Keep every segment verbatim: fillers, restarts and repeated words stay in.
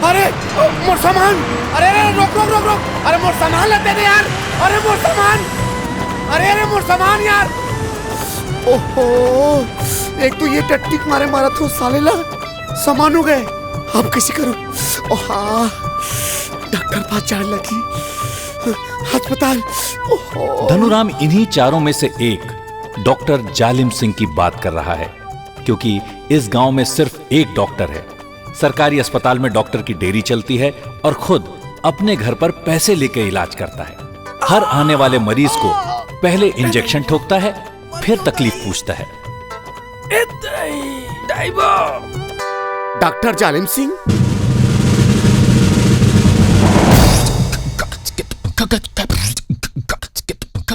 अरे, मोर सामान। अरे, अरे, रोक, रोक, रोक, रोक। अरे, मोर सामान ला दे दे यार। अरे, मोर सामान। अरे, अरे, मोर सामान यार। ओहो, एक तो ये टट्टी के मारे मारत हों साले ला, सामान हो गए। अब कैसे करूं? ओहा, डॉक्टर पास जाए लगी। अस्पताल। ओहो। धनुराम इन्हीं चारों में से एक डॉक्टर जालिम सिंह की बात कर रहा है, क्योंकि इस गांव में सिर्फ एक डॉक्टर है। सरकारी अस्पताल में डॉक्टर की डेयरी चलती है और खुद अपने घर पर पैसे लेकर इलाज करता है। हर आने वाले मरीज को पहले इंजेक्शन ठोकता है, फिर तकलीफ पूछता है। डॉक्टर जालिम सिंह।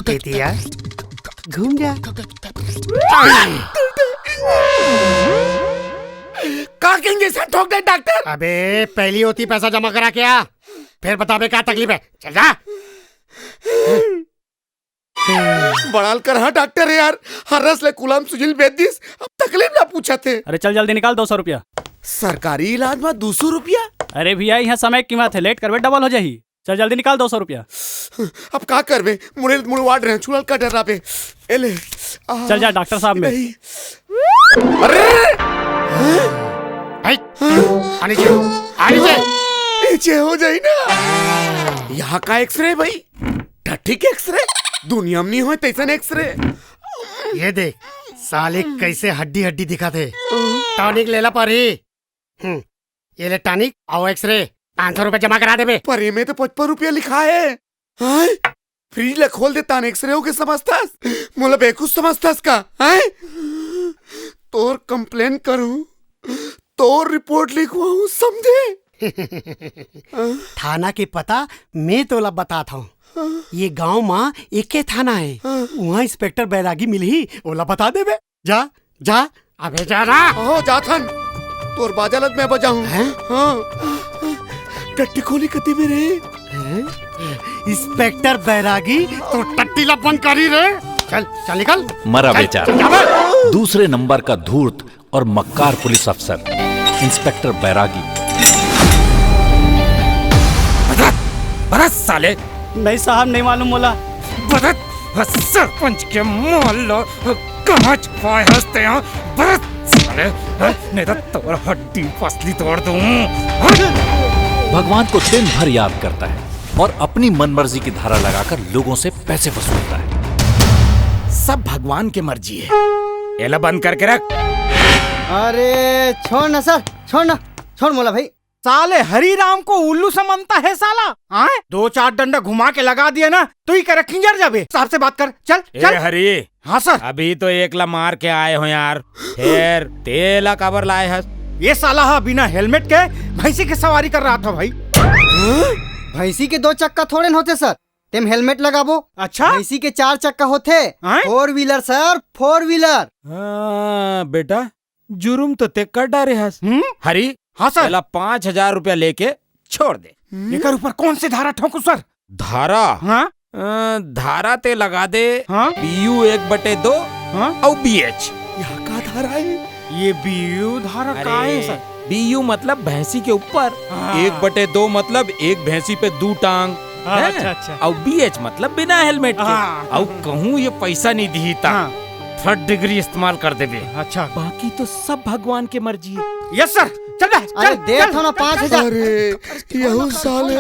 ए दिया, घूम जा। का के इंजेक्शन ठोक दे डॉक्टर? अबे, पहली होती पैसा जमा करा क्या, फिर बताबे का तकलीफ है। चल जा। बड़ाल कर, हाँ डॉक्टर है यार, हर रस ले कुलाम सुजिल बेच दिस, अब तकलीफ ना पूछा थे। अरे चल जल्दी निकाल दो सौ रुपया। सरकारी इलाज में दो सौ रुपया? अरे भैया, यहाँ समय की बात है, लेट करबे डबल हो जाही। चल जल्दी निकाल दो सौ रुपया। अब का करबे, मुड़े मुड़वाड़ रहे, छुड़ल का डर रहा बे। ए ले। आ, चल जा डॉक्टर साहब में। नहीं। अरे! हैं? आ नीचे, आ नीचे। नीचे हो जाई ना। यहाँ का एक्सरे भाई? टट्टी के एक्सरे? दुनिया में नहीं होय तैसन एक्सरे। ये देख, साले कैसे हड्डी हड्डी दिखा थे। टॉनिक लेला परी। हम्म, ये ले टॉनिक, आओ एक्सरे, पाँच सौ रुपया जमा करा देबे। पर एमे तो पचपन रुपया लिखा है। हाँ? फ्रिज ला खोल देता न एक्सरे हो के समझतास? मोला बेवकूफ समझतास का? हाँ? तोर कंप्लेन करूं, तोर रिपोर्ट लिखवाऊं, समझे? थाना के पता मैं तोला बतात हूँ। ये गांव मा एके थाना है, वहाँ इंस्पेक्टर बैरागी मिलही, ओला बता देबे। जा, जा, अबे जा ना। हो, जाथन। तोर बाजा लत मैं बजाऊं। हैं? हाँ। टट्टी खोली कती में रे। हैं? इंस्पेक्टर बैरागी, तो टट्टी ला बंद करी रे। चल, चल निकल। मरा चल, बेचारा। चल, जा बे। दूसरे नंबर का धूर्त और मक्कार पुलिस अफसर इंस्पेक्टर बैरागी। बरत, बरत साले। नहीं साहब, नहीं मालूम मोला। बरत, सरपंच के माल ला कहाँ छुपाए हस ते यहाँ? बरत साले, नहीं तो तोर हड्डी पसली तोड़ दूं। भगवान को दिन भर याद करता है और अपनी मनमर्जी की धारा लगाकर लोगों से पैसे वसूलता है। सब भगवान के मर्जी है। एला बंद करके रख। अरे छोड़ ना सर, छोड़ ना, छोड़ मोला भाई। साले हरी राम को उल्लू समझता है साला, हाँ? दो चार डंडा घुमा के लगा दिया ना, तो ही कर खिंजर जाबे। साहब से बात कर, चल, ए चल। हरी, हाँ सर। अभी तो एक ला मार के आए हो यार, फिर तेला काबर लाए हस? ये साला हा बिना हेलमेट के भैंसी की सवारी कर रहा था भाई। भैंसी के दो चक्का थोड़े न होते सर, तेम हेलमेट लगाबो। अच्छा? भैंसी के चार चक्का होथे। हैं? फोर व्हीलर सर, फोर व्हीलर। हाँ बेटा, जुर्म तो ते कर डारे हस। हम्म? हरी, हाँ सर। एला पाँच हजार रुपया लेके छोड़ दे। एकर ऊपर कौन से धारा ठोंकू सर? धारा? हाँ? अ, धारा ते लगा दे, हाँ? बीयू एक बटे दो हाँ? अउ बीएच। यहाँ का धारा है? ये बीयू धारा का है अरे, सर? बीयू मतलब भैंसी के ऊपर, हाँ। एक बटे दो मतलब एक भैंसी पे दू टांग, हाँ, हैं? अच्छा, अच्छा। अउ बीएच मतलब बिना हेलमेट के। हाँ। अउ कहूँ ये पैसा नहीं दिही ता हाँ। थर्ड डिग्री इस्तेमाल कर देबे। अच्छा। बाकी तो सब भगवान के मर्जी है। यस सर, चल बे, अरे चल, दे चल। थो ना पाँच हजार। अरे, यहू साले।